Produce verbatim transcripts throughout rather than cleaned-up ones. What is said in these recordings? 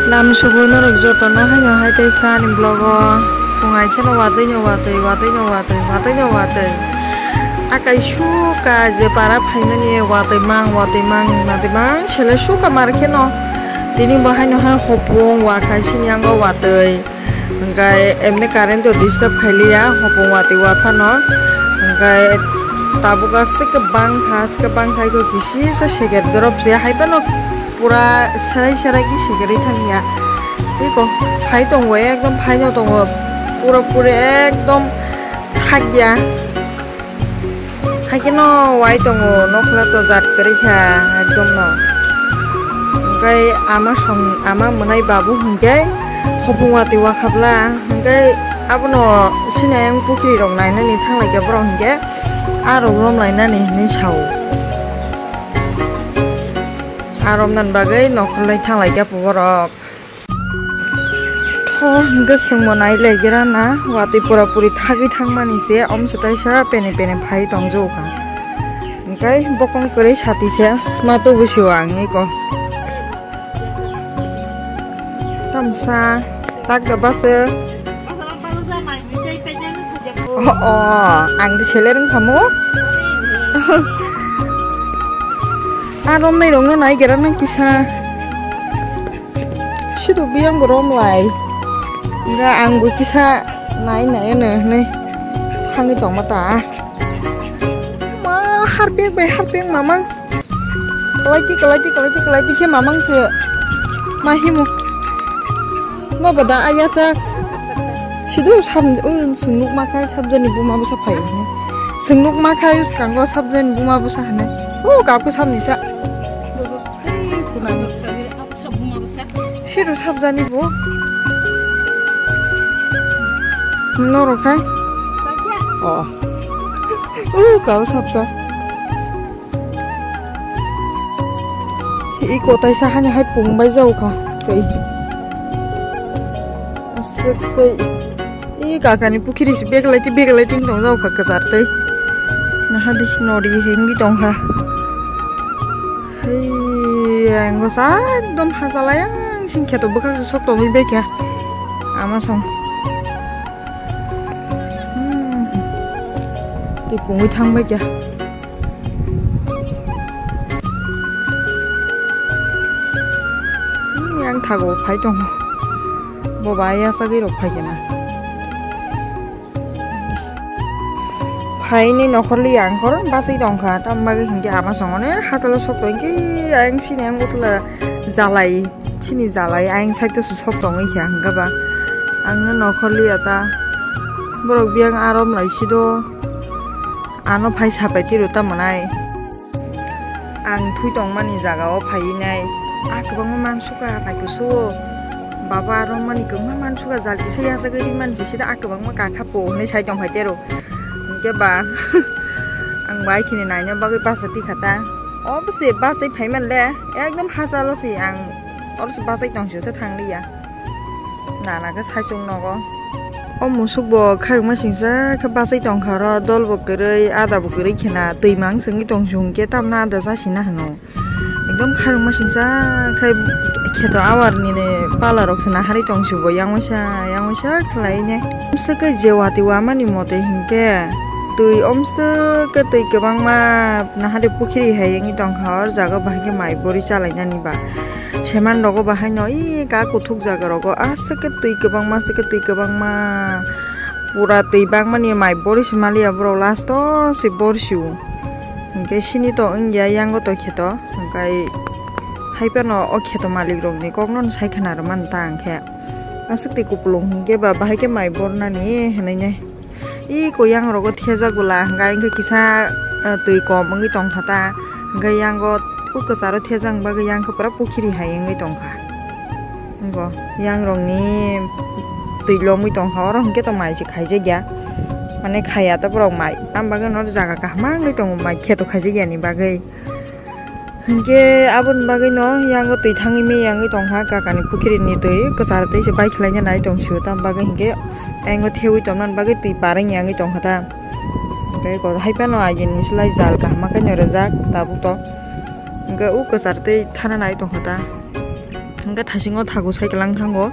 Lam sugo norok jotono haino hai tei sa ani vlog o. Phungai kheno watwi no watwi, watwi no watwi, watwi no watwi. Akai suka je para phaimani watwi mang, watwi mang, watwi mang sele suka mar kheno. Tini bo haino hai hopung wakha sini yango watwi. Hingkai emni current o disturb khailiya, hopung watwi waphano. Hingkai tabuk aswk bangkha, aswk bangkha iko kisi sa seger drop se hai phano. Pura serai serai ki segerwi thangya. Iko phai tongo, ekdom phai no tongo. Pura puri ekdom thakya. Haikhe no wai tongo, nokhla to jat kwrwi kha ekdom no. Hingkai ama song, ama mwnai babu hingke hopung watwi wakhabla, hingkai abono sinayang pukhri rok nainani thanglaikha borok hingke, a rok romlainani hinwi sao. A romnani bagwi nokhorlai thanglaikha borok. Tho hwnkhe chwngbo nailaigera na, watwi pura puri thagwi thangmani se, omswtaisa pene pene phai tongjago kha. Hwnkhe bokong kwrwi sati se ma tubusio ang eko. Tamsa tak da base. Oh, oh, ang di seler wngkhamu. A romnai rokno naigera nang kisa. Sidu biyang bo romlai. Nga ang bo kisa nai nai ano hinui thangwi tongma ta. Ma harpek bai harpek mamang. Kalaiti, kalaiti, kalaiti, kalaiti khe mamang se. Ma himu. No bada ayasa. Sidu sam, o swngnuk ma khai sabjani buma bwsa phai. Swngnuk ma khai skango sabjani buma bwsa hane. O kapkhe samni sa. Hey, kunani. Siru sabjani bo. Norok khai. Oh. Uh, kau sabsa. I kotai sahani hai pung bai jau kha. Tei. Aswk tei. I kakani pukhiri si beglai ti beglai ting tong jau kha kwchar tei. Nahadi nori hengwi tong kha. Hei, ang gosa ekdom hajalai ang sing kheto bwkhak sok tongwi bai kha. Ama song. Hmm. Tei pungwi thang bai kha. Hmm, yang thago phai tongo. Bo bai ya sagwi rok phai khe na. Phaini nokhorli ang khorang basai tongkha, tamni bagwi hinkhe ama songone hachalo sok tongkhe ayang sini ang utla jalai, sini jalai ayang side o sok tongwi kha hinkhe ba ang no nokhorli ata borok biyang arom lai sido ano phai sapai tiro tamo nai. Ang thui tongmani jagao phaiwi nai. A kwbangma mansuka bai kusuo. Baba aro mani kwbangma mansuka jal kisa yachagwi rimani jisida a kwbangma kakha po hinwi sai tongphai tero. Hinkhe ba ang bai khini naina bagwi basa tikha ta. Obose basai phaiman le ekdom hachalo se ang oro se basai tongsio tei thangliya. Nana khe saichung nogo. O musuk bo khairokma singsa khe bachai tongkha oro, dol bo kwrwi, ada bo kwrwi khena twi mang chwngwi tong chwng khe tamno ada chasina hwno. Ekdom khairokma singsa khe kheto awar nini pala rok se naharwi tong chubo yang waisa yang waisa khlai ne. Bwswk khe je watwi wamani mote hinkhe twi omswk khe twi kwbangma naharwi pukhiri hai wngwi tongkha, or jaga bahai khe mai bori chalainani ba. Seman rogo bahaino i ka kuthuk jaga rogo aswk khe twi kwbangma, aswk khe twi kwbangma. Pura twi bangmani mai bori se maliya borok last o se bori se o. Hinkhe sini to wngya yango to kheto. Hinkhe hai phano o kheto malik rokni kokno sai khna rwmani ta hinkhe. Aswk twi kupulung hinkhe ba bahai khe mai bornani hinui nai. I ko yang rogo thejak bwla, hwnkhe kisa, eh, twi kom wngwi tongkha ta, hwnkhe yango o kwcharo thejak bagwi yang khe pura pukhiri hai wngwi tongkha. Wngkha yang rokni twi lomwi tongkha, oro hwnkhe to mai se khaijakya, mane khaiya ta borok mai, am bagwi no jaga kaham wngwi tongo mai kheto khaijakya ni bagwi. Hinkhe aboni bagwino yango twi thangwi meyangwi tongkha, kakani pukhrini twi kwchar twi se baikhlaina nai tong sio, tamo bagwi hinkhe yango thewi tongmani bagwi twi pareng yangwi tongkha ta. Hinkhe hai phano agini slai jal kaham khe no rijak tabuk to. Hinkhe o kwchar twi thana nai tongkha ta. Hingke thasingo thago sai kelang thango.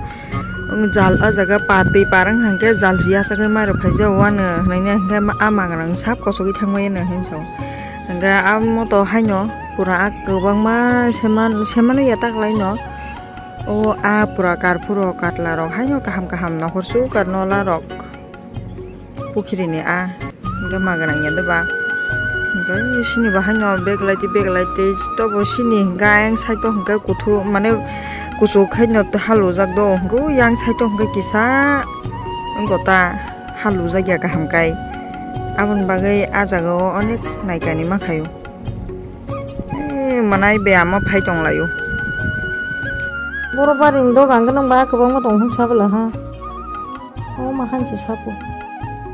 Wng jal o jaga pa twi parang hingke jal jiya sagwi mairok phaijao wano hwnwi hingke a magrang sap kosogwi thangmani hwnwi sao. Hingke a moto haino pura a kwbangma seman, semano ya taklaino. O a pura karphuro katlarok haino kaham kaham nohor sukar nolarok. Pukhiri ni a hingke magrang ya doba. Hingke sini bo haino bag lai twi, bag lai twi, tobo sini hingke ayang side o hingke kuthu mane kuchuk khaino halujak do, hingke yang side o hingke kisa wngkha ta halujak ya kaham kai. Aboni bagwi a jaga o onek naikani ma khaio. Eh, manai be ama phai tong laio. Boro bari ni dogan gwnang ba kwbangma tong hwn sabala ha. O ma hanchi sapu.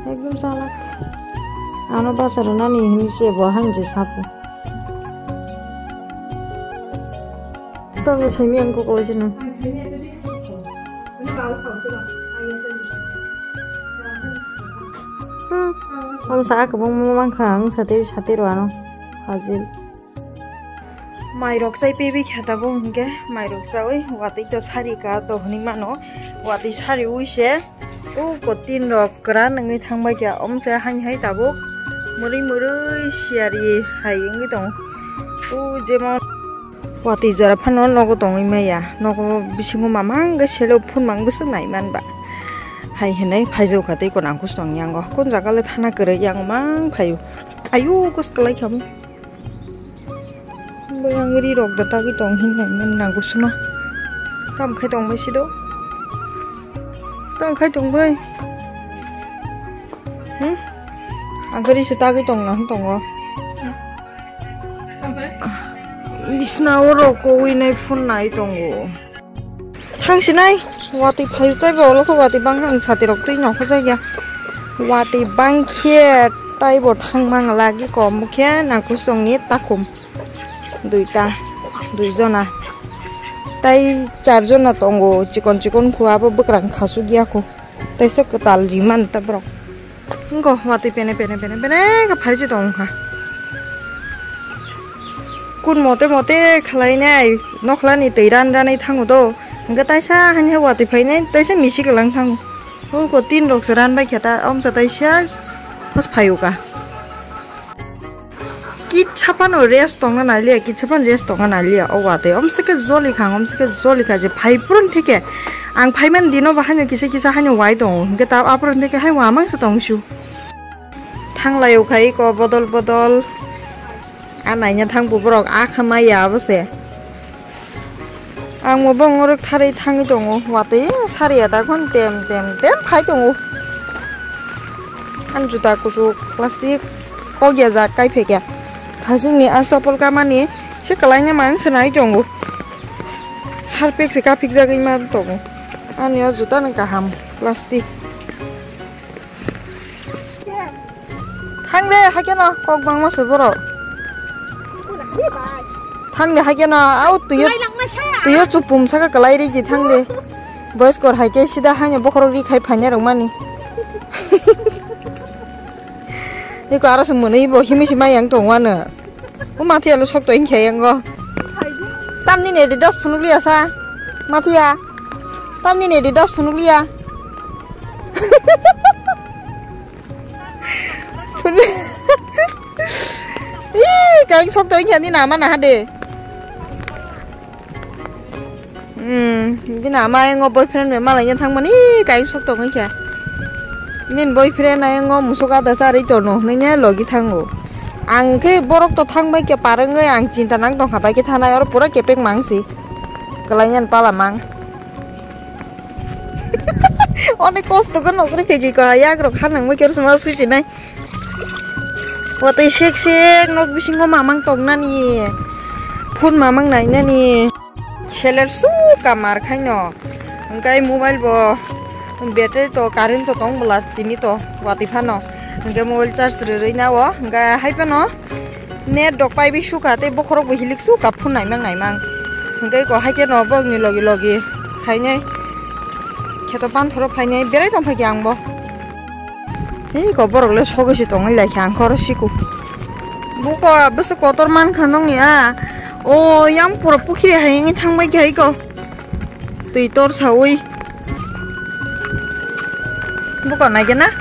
Ekdom salak. Ano basa rwnani hinwi se bo hanchi sapu. Tamo saimi ang kokolo sino. Hmm. Ang sa kwbangma mankha ang satiri satiri ano. Hajil. Mairok chai pebi khe tabuk hwnkhe mairok chaui watwi to sari ka to hwnwi mano. Watwi sari ui se o kotin rok kwran wngwi thangbai kha, omo se haini hai tabuk mwrwi mwrwi siyari hai wngwi tongo. O jemon watwi jora phano nogo tongwi maya, nogo bisingo mamang khe selo phunmang bwswk nai manba. Hai hinwi phaijak kha tei kwrang kusu tong yango, kun jaga le thana kwrwi yango mang phaio. Ayuk kwswk kwlai kha mo. Bai ang ri rok da tagwi tong hin nai man nango suma. Tam khai tong bai sido. Tam khai tong bai. Hmm? Ang ri se tagwi tong na tongo. Bisna o rok ko wi nai phone nai tongo. Thang sinai, watwi phayu tei bo ulo khe watwi bangkhe ang sati rok twi nokho jagya. Watwi bangkhe tei bo thang mang lagi kom khe nangkuk songni takhum. Duita, dui jona. Tei char jona tongo, chikon chikon kho abo bwkrang khasuk ya kho. Teisa kwtal ri man ta borok. Wngkha watwi pene pene pene pene khe phai se tong kha. Kun mote mote khlai nai nokhlani twi ran ranai thango do. Hwnkhe taisa hani watwi phai nai taisa misi kwlang thango. Wngkha tin rok se ran bai khe ta omsa taisa phas phaio kha. Kitsa phano rest tongna nai liya, kitsa phano rest tongna nai liya. O watwi omsa khe joli kha, omsa khe joli kha je phai phuru thike ang phai man dino ba haino kisa kisa haino wai tongo. Hwnkhe ta aphuru thike hai wamang se tong su. Thanglai o khai ko bodol bodol. A naina thang bu borok a kha maya abo se. Ang bo bongorok tharwi thangwi tongo, watwi sari ya da khon tem tem tem phai tongo. Ang juta kuchuk plastic kok ya jak kai phekya. Thasing ni a chopol kamani se kwlaina mang se nai tongo. Harpik se kaphik jagwi ma tongo. Ani o juta no kaham plastic. Thang de, haikhe no kok bangma se borok. Thang de, haikhe no, au tuyo, tuyo chupum saka kwlai ri di thang de. Boys kor haikhe sida haino bokhorok ri khai phaina rok mani. Eko aro se mwnwi bo himi se mai yang tong wano. O Mathiya lo sok to hinkhe yango. Tamni ne Adidas phunuk liya sa. Mathiya. Tamni ne Adidas phunuk liya. Ih, kaing sok to hinkhe ni nama naha de. Hmm, bini ama ayang o boyfriend bai malaina thangmani kaisok tongwi kha. Nini boyfriend ayang o musuk ada charwi tono hwnwi ne logi thango. Ang khe borok to thang bai khe parwngwi ang chinta nang tongkha bai khe thanai oro pura kepek mangsi. Kwlainani pala mang. Onek kosto khe nokri phegi ko yak rok hanang bai khe rwsma suisinai. Watwi sek sek nok bisingo mamang tongnani, phone mamang nainani. Seler suka mar khaino, hwnkhe mobile bo battery to current to tong bwla tini to watwi phano, hwnkhe mobile charge rwrwi na o, hwnkhe hai phano net rok paibi suka tei bokhorok bo hilik suka phone naimang naimang, hwnkhe ko hai kheno borokni logi logi phainai kheto panthoro phainai berai tong phai khe ang bo. Tei ko borok le sogwi se tongwi lai kha ang khoro siko. Buko bwswk kotor man kha nokni a. O yang pura pukhiri hai wngwi thang bai kha iko. Twi tor sawi. Buko naikhe na?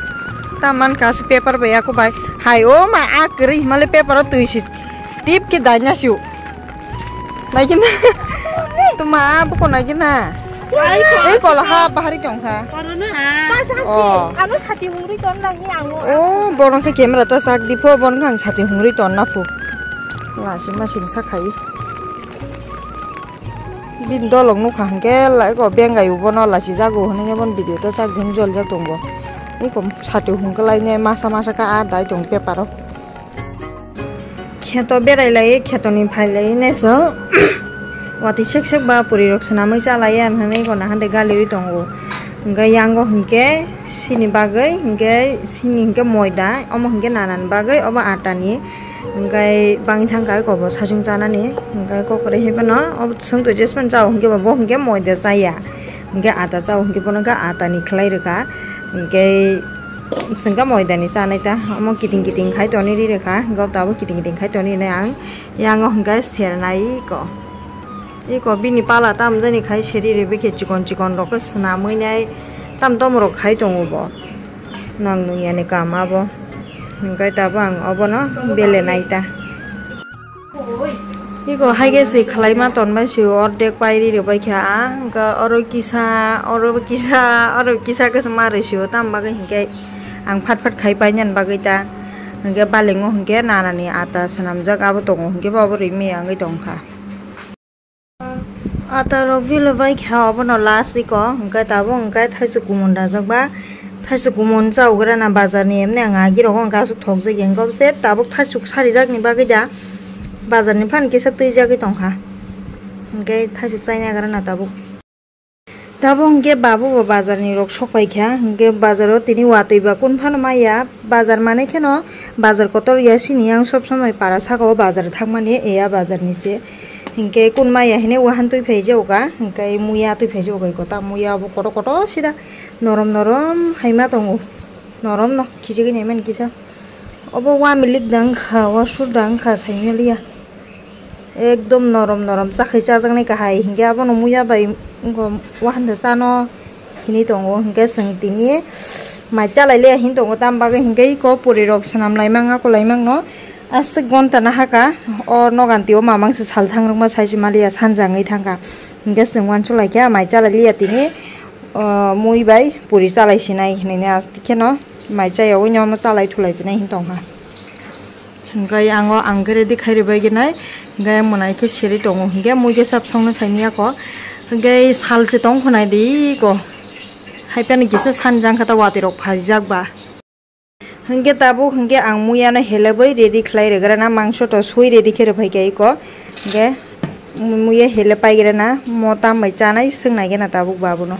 Ta mankha se paper bai ako bai. Hai o ma a kwrwi himale paper o twi si tip khe daina siu. Naikhe na? Tuma a buko naikhe na? Ei kola ha bahari tongkha. Oh. Ano sati hungri ton lagi ang. Oh, bono khe camera ta sak di pho, bono khe ang sati hungri ton na phu. Lasi masing sakhai. Bini dolok nukha hwnkhe, eko bengai bono lachijak o hwnwi bono video ta chak din jolijak tongo. Eko sati hwnkhe lainai masa masa khe a dai tongo paper o. Kheto berai lai, khetoni phai lai nai chwng watwi sek sek ba puri rok swnamwi cha lai ya hwnwi eko nahan de galiwi tongo. Hwnkhe yango hwnkhe sini bagwi hwnkhe sini hwnkhe moida, omo hwnkhe nanani bagwi obo atani. Hwnkhe bangwi thangkha eko bo sachung chanani, hwnkhe kokore hai phano obo chwng twi jespan chao hwnkhe bo, bo hwnkhe moida chaya, hwnkhe ata chao hwnkhe bono khe atani khlai rwkha, hwnkhe chwng khe moidani chanai ta, omo kiting kiting khai tonwi ri rwkha, hwnkhe tabuk kiting kiting khai tonwi rinai ang, yango hwnkhe sernai eko, eko bini pala tamjani khai seri rwbaikhe chikon chikon rok khe swnamwi nai tam tomorok khai tongo bo. Nang nung yani kam abo. Hingkai tabo ang obono bele nai ta. Iko haige se khlai ma ton bai se ordek pairi rwbai kha a, hingka oro kisa, oro kisa, oro kisa kisa ma rw sio, tam bagwi hingke ang phat phat khai painani bagwi ta. Hingke balengo hingke nanani ata swnamjak abo tongo, hingke bo abo rimi wngwi tongkha. Ata rok bile bai kha obono last iko, hingke tabuk hingke thaisuk kumun dajak ba, thaisuk kumun chaukhe rana bazar ni emni ang agi rogo hingke aswk thokjak ya, hingke obo se tabuk thaisuk sarijak ni bagwi da bazar ni phan kisa twijagwi tongkha, hingke thaisuk chaina gra na tabuk. Tabuk hingke babu bo bazar ni rok sok pai kha, hingke bazar o tini watwi ba kun phano maya, bazar manwi kheno bazar kotor ya sini yang sob somoi para saka o bazar thangmani eya bazar ni se. Hinkhe kun maya hinwi wahan twi phai jago ka, hinkhe muya twi phai jago ka, ta muya bo kotor kotor sida norom norom hai ma tongo, norom no khichigwi nai mani kisa. Obo wa milik da wngkha, wa sur da wngkha sai maliya, ekdom norom norom chakhai chajaknai kahai, hinkhe abono muya bai wngkha wahan da chano hinwi tongo, hinkhe chwng tini mai chalai liya hinwi tongo, tam bagwi hinkhe iko puri rok swnam lai mangno, kulai mangno. Aswk gonta nahaka o noganti o mamang se sal thang rwkma sai se maliya sanja wngwi thangkha. Hinkhe chwng uansuk laikha mai chalai liya tini, o, mui bai puri chalai sinai hinwi aswk kheno mai chaya ui no chalai thulai sinai hin tongkha. Hinkhe ang o ang khe ready khai rwbai gwnai, hinkhe mwnai khe siri tongo, hinkhe mui khe sab songno saini yako, hinkhe sal se tong khwnai di ko, hai phano kisa sanja wngkha ta watwi rok phaijak ba. Hinkhe tabuk hinkhe ang muya no helebwi ready khlai rwgrana, mangso to sui ready khe rwphai kha iko. Hinkhe muya hele paigrana, mo tam bai chanai swngnai gana tabuk babuno.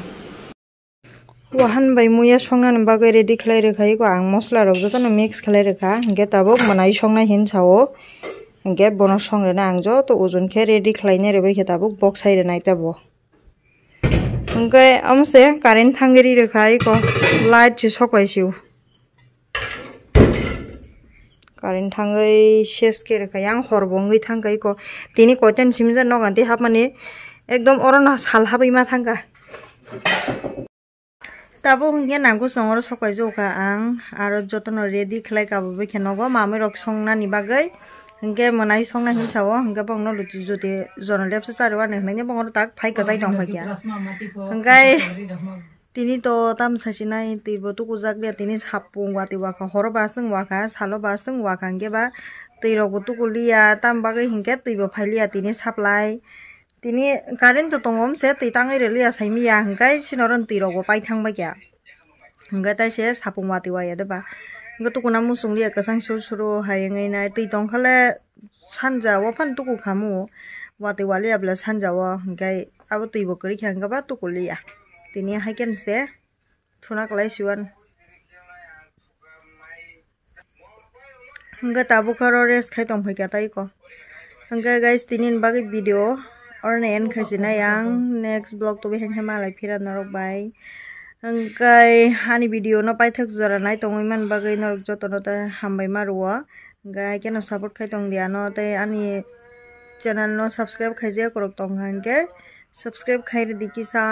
Wahan bai muya songnani bagwi ready khlai rwkha iko, ang mosla rok jotono mix khlai rwkha, hinkhe tabuk mwnai songnai hin sao. Hinkhe bono songrwna ang joto ujon khe ready khlainai rwbai khe tabuk boksai rwnai tabo. Hwnkhe omo se current thangwi ri rwkha iko, light se sok bai sio. Current thangwi ses khe rwkha yang hor bo wngwi thangkha iko. Tini koitan simi je nogo tei hapmani ekdom oro no sal habwi ma thangkha. Tabuk hwnkhe nangkukchwng oro sok pai jokha ang, aro jotono ready khlai kabo bai khe nogo mamwi rok songnani bagwi. Hinkhe mwnai songna hinsa o, hinkhe bongno lutu juti jono lepsa chari wani hinwi bongno tak phai kwchai tong phai kha. Hinkhe tini to tam sasinai twi bo tukujak liya, tini sapung watwi wakha, horo ba chwng wakha, salo ba chwng wakha, hinkhe ba twi rok bo tukuliya, tam bagwi hinkhe twi bo phailiya tini supply. Tini current to tongo, omse twi tangwi rwliya saimiya, hinkhe sini oro twi rok bo paithang bai kha. Hinkhe tai se sapung watwi waya de ba. Hinkhe tukuna muchung liya kwchang suru suru hai wngwi nai. Twi tongkha le sanja o phano tuku khamu. Watwi waliya bwle sanja o. Hinkhe abo twi bo kwrwi kha hinkhe ba tuku liya. Tini hai khe se thuna kwlai siwan. Hinkhe tabuk oro rest khai tong phai kha tai ko. Hinkhe guys, tini ni bagwi video oro no end khai sinai ang, next vlog tubui hai khe malai phira norok bai. Hinkhe ani video no paithak jora nai tongwi man bagwi norok joto no ta hambai ma rwo. Hinkhe hai kheno support khai tong di ano tei ani channel no subscribe khai jak rok tong kha hinkhe Subscribe khai rwdi kisa.